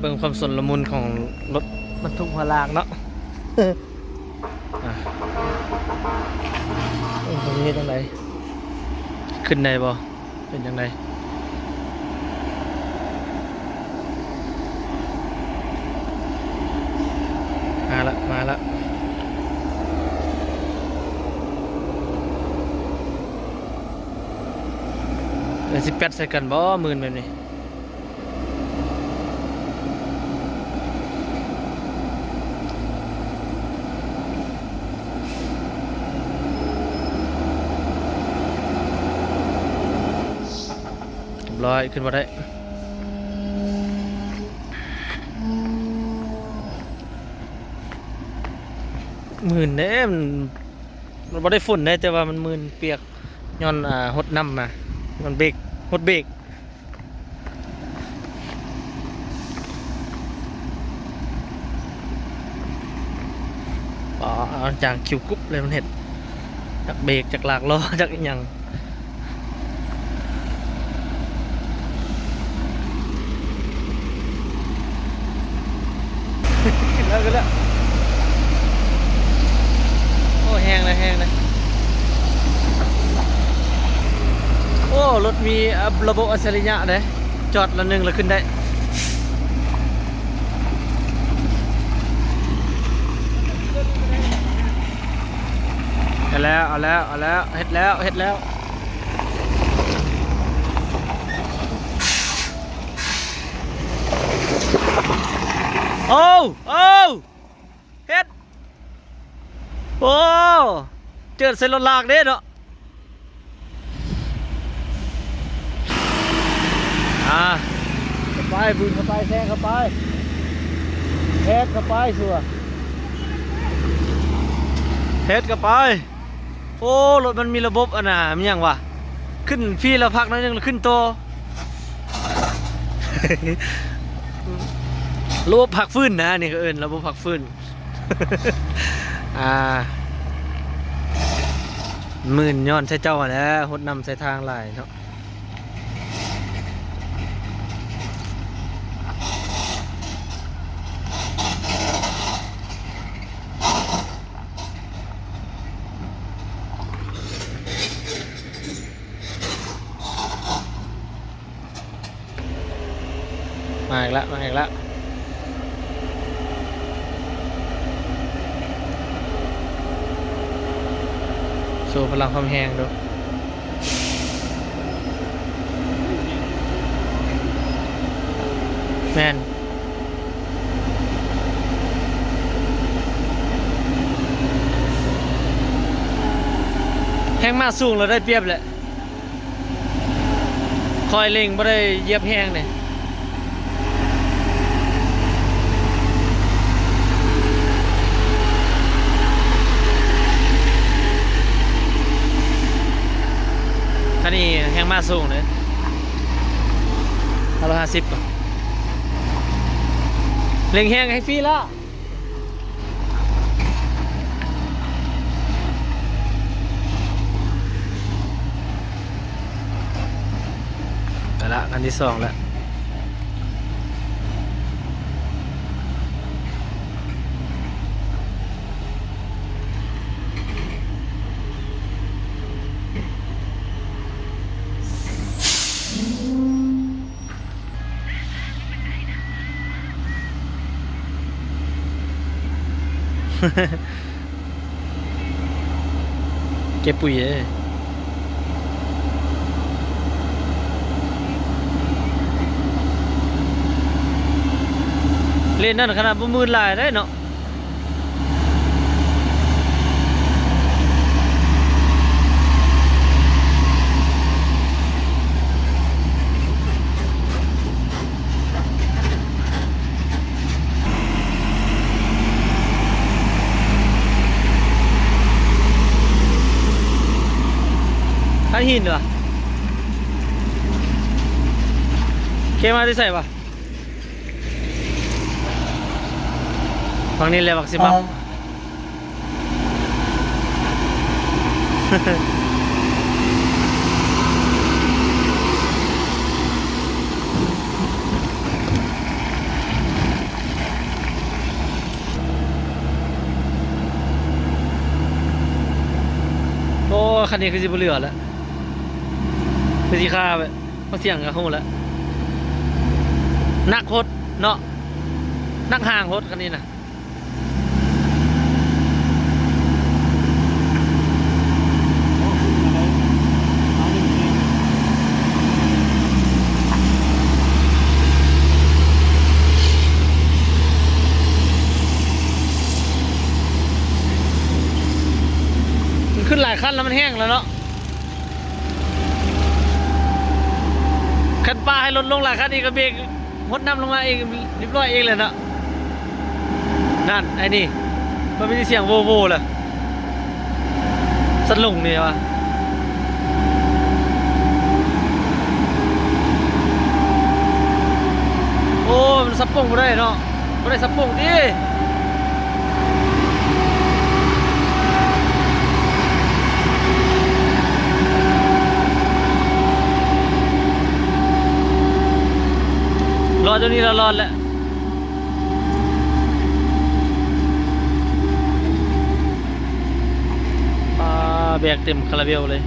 ເບິ່ງຄວາມຊົນລະມຸນຂອງລົດບັນທຸກຫົວລາກເນາະ. ອາ ເບິ່ງເຮັດຈັ່ງໃດ ຂຶ້ນໄດ້ບໍ່ ເປັນຈັ່ງໃດ? ມາລະ ມາລະ ແລ້ວຊິແປັດໃສ່ກັນບໍ່ ໝື່ນແບບນີ້? ຮຽບຮ້ອຍ ຂຶ້ນບໍ່ໄດ້. ໝື່ນເດ້ ມັນ ມັນບໍ່ໄດ້ຝົນເດ້ ແຕ່ວ່າມັນໝື່ນປຽກ ຍ້ອນ ອ່າ ຫົດນ້ຳມາ ມັນເບກ ຫົດເບກ. ອໍ ເອົາຈາງຄິວກຸບເລີຍ ມັນເຮັດ ຈັກເບກ ຈັກລາກລໍ້ ຈັກອີ່ຫຍັງ. ຂຶ້ນແລ້ວ ຂຶ້ນແລ້ວ ໂອ້ ແຮງເລີຍ ແຮງເລີຍ. ໂອ້ ລົດມີ ອ່າ ລະບົບອັດສະລິຍະເດ້ ຈອດລະໜຶ່ງລະຂຶ້ນໄດ້. ເອົາແລ້ວ ເອົາແລ້ວ ເອົາແລ້ວ ເຮັດແລ້ວ ເຮັດແລ້ວ. ໂອ້ ໂອ້ ເຮັດ ໂອ້ ເຈີດໃສ່ລົດລາກເດ້ເນາະ. ອ່າ ເຂົ້າໄປ ບືນເຂົ້າໄປ ແຊງເຂົ້າໄປ ແຮດເຂົ້າໄປ ຊົ່ວ ແຮດເຂົ້າໄປ. ໂອ້ ລົດມັນມີລະບົບອັນນ່າ ມີຫຍັງວະ ຂຶ້ນພີ້ລະພັກໜ້ອຍໜຶ່ງລະຂຶ້ນຕໍ່. ລະບົບພັກຟື້ນນະ ນີ້ເຂົາເອີ້ນລະບົບພັກຟື້ນ. ອ່າ ໝື່ນຍ້ອນໃສ່ເຈົ້າຫັ້ນແຫຼະ ຫົດນ້ຳໃສ່ທາງຫຼາຍເນາະ. ມາອີກລະ ມາອີກລະ ໂຊພະລັງຄວາມແຮງດູ. ແມ່ນ ແຮງມ້າສູງແລ້ວໄດ້ປຽບແຫຼະ. ຄ່ອຍເລັ່ງ ບໍ່ໄດ້ຢຽບແຮງເດ້. ຄັນນີ້ແຮງມ້າສູງເດ້ ຫ້າຮ້ອຍຫ້າສິບ ເລັ່ງແຮງໃຫ້ຟຣີລະ. ໄປລະ ຄັນທີສອງລະ. ເກັບປຸ໋ຍເດ້ ເລນນັ້ນຂະໜາດບໍ່ມື່ນຫຼາຍໄດ໋ເນາະ. ທ່າຫີນຫວາ? ເຄມາແຕ່ໃສຫວາ? ຝັ່ງນີ້ແຫຼະ ບັກຊິມັກ. ເ ຄັນນີ້ຄືຊິບໍ່ເຫຼືອແລ້ວ ຄືຊິຄາໄປ ເພາະສຽງກໍຮູ້ແລ້ວ ໜັກໂພດເນາະ ໜັກຫ່າງໂພດຄັນນີ້ນະ. ມັນຂຶ້ນຫຼາຍຄັນແລ້ວ ມັນແຮງແລ້ວເນາະ. ຄັນປ້າໃຫ້ລົດລົງຫຼາຍຄັນອີກກໍເບຣກ ຫົດນ້ຳລົງມາເອງ ຮຽບຮ້ອຍເອງແຫຼະເນາະ. ນັ້ນ ໄອ້ນີ້ ມັນມີແຕ່ສຽງໂວໂວລະ ສັນຫຼົງນີ້ວ່າ. ໂອ້ ມັນສັບປົງບໍ່ໄດ້ເນາະ. ບໍ່ໄດ້ສັບປຸງຕິ ລໍຕົວນີ້ລະລອດແຫຼະ. ປາ ແບກເຕັມຄາຣາເບວເລີຍ.